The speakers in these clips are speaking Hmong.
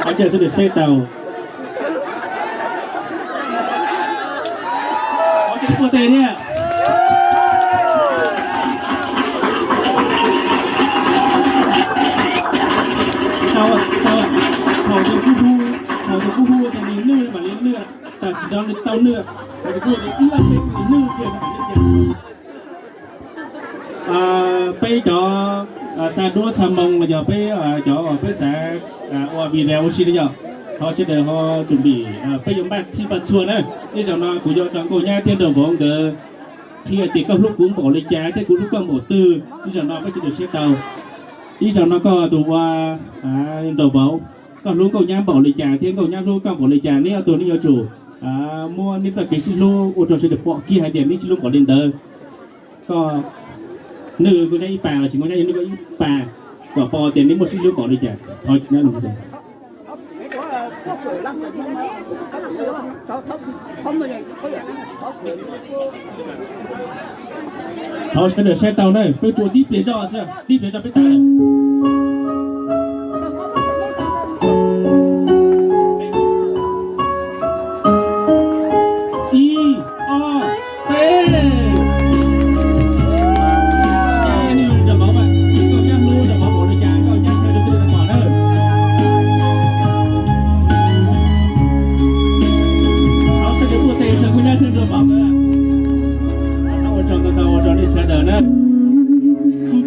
Ua cas sawv daws saib tau. Ua cas puag tes thiab. Tau, tau, thaum tus kub hu, thaum tus kub hu ces nws nwj mam li nwj, tam sim no nws tsis tau nwj, thaum tus kub hu ces ib ob peb nws nwj kiag. Peb cov xa duab xa moo los yog peb cov peb xav ua video ua si no yog, thov sawv daws ho tsum pim, peb yuav npaj txhij npaj txhua na. Ib zaug no kuv yuav rau Nkauj Nyab thiab Nraug Vauv nkawd qhia tias koj hlub kuv npaum li cas thiab kuv hlub koj npaum twg. Ib zaug no peb sawv daws saib tau. Ib zaug no koj tus ua Nraug Vauv, koj hlub Nkauj Nyab npaum li cas thiab Nkauj Nyab hlub koj npaum li cas, neb ob tug nej yuav tsum muab neb txoj kev sib hlub ua rau sawv daws pom kiag hais tias neb sib hlub npaum li ntawd. Koj nwj Nkauj Nyab ib pas los sis Nkauj Nyab yuav nwj koj ib pas, kom pom tias neb muaj sib hlub npaum li cas. Thov Thov sawv daws saib tau na, peb tsuas tib pliag zog xwb, tib pliag zog peb tag lawm. Ib, ob, peb. Nraug Vauv, koj nyab hlub Nraug Vauv npaum li cas koj nyab qhia rau sawv daws pom na. Thov sawv daws ua tes rau kuv nyab thiab Nraug Vauv na. Ua tsaug ntau ntau rau nej sawv daws na.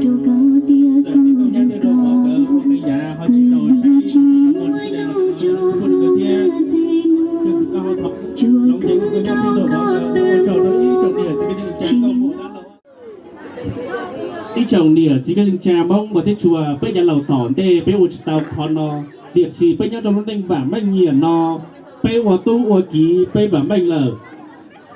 Txawm tias koj nyab thiab Nraug Vauv nkawd ua qee yam ho tsis tau saib, thiab hloov ntev koj nyab thiab Nraug Vauv nkawd ua rau ib tsoom niam txiv kwv tij neej tsa Hmoob npawg thiab tshua, peb yav laus tom ntej peb ua tsis tau qhov no, tiam sis peb nyob rau lub neej vam meej nyiam no, peb ua tub ua kiv peb vam meej lawm.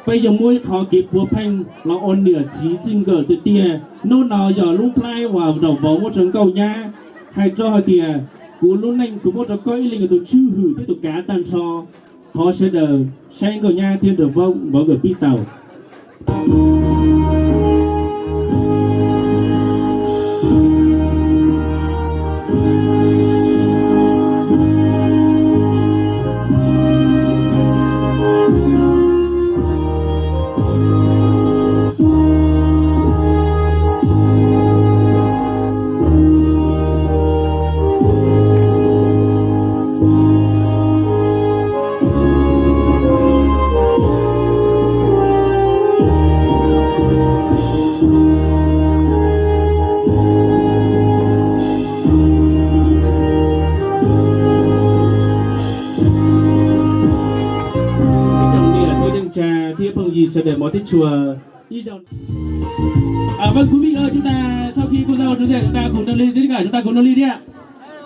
Peb yuav muab ib qho kev puav pheej los ua niam txiv txij nkawm tiag tiag. Hnub no yog lub nplhaib uas Nraug Vauv muab rau Nkauj Nyab, hais rau hais tias kuv lub neej kuv muab rau koj ib leeg ua tus tswj hwm thiab tus kav tag nrho. Thov sawv daws saib Nkauj Nyab thiab Nraug Vauv nkawd pib tau. Ib tsoom niam txiv neej tsa thiab phooj ywg sawv daws mov thiab tshua, ib zaug. Vâng, quý vị ơi, chúng ta sau khi cô dâu trút rễ, chúng ta cùng nâng ly, tất cả chúng ta cùng nâng ly đi ạ.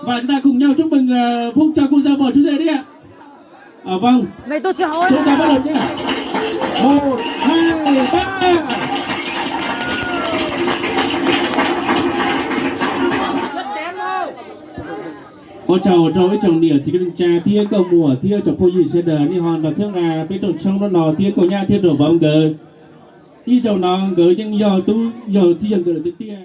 Và chúng ta cùng nhau chúc mừng, ờ, phúc cho cô dâu màu trút rễ đi ạ. À, vâng. Chúng ta bắt đầu nhé. Một, hai, ba. Ua tsaug rau ib tsoom niam txiv kwv tij neej tsa thiab nkauj muam thiab tsoom phooj ywg sawv daws, nej ho los txhawb nqa peb rooj tshoob hnub no thiab Nkauj Nyab thiab Nraug Vauv nkawd. Ib zaug no nkawd yeej yog tub yog txiv yawg nkawd lawm tiag tiag.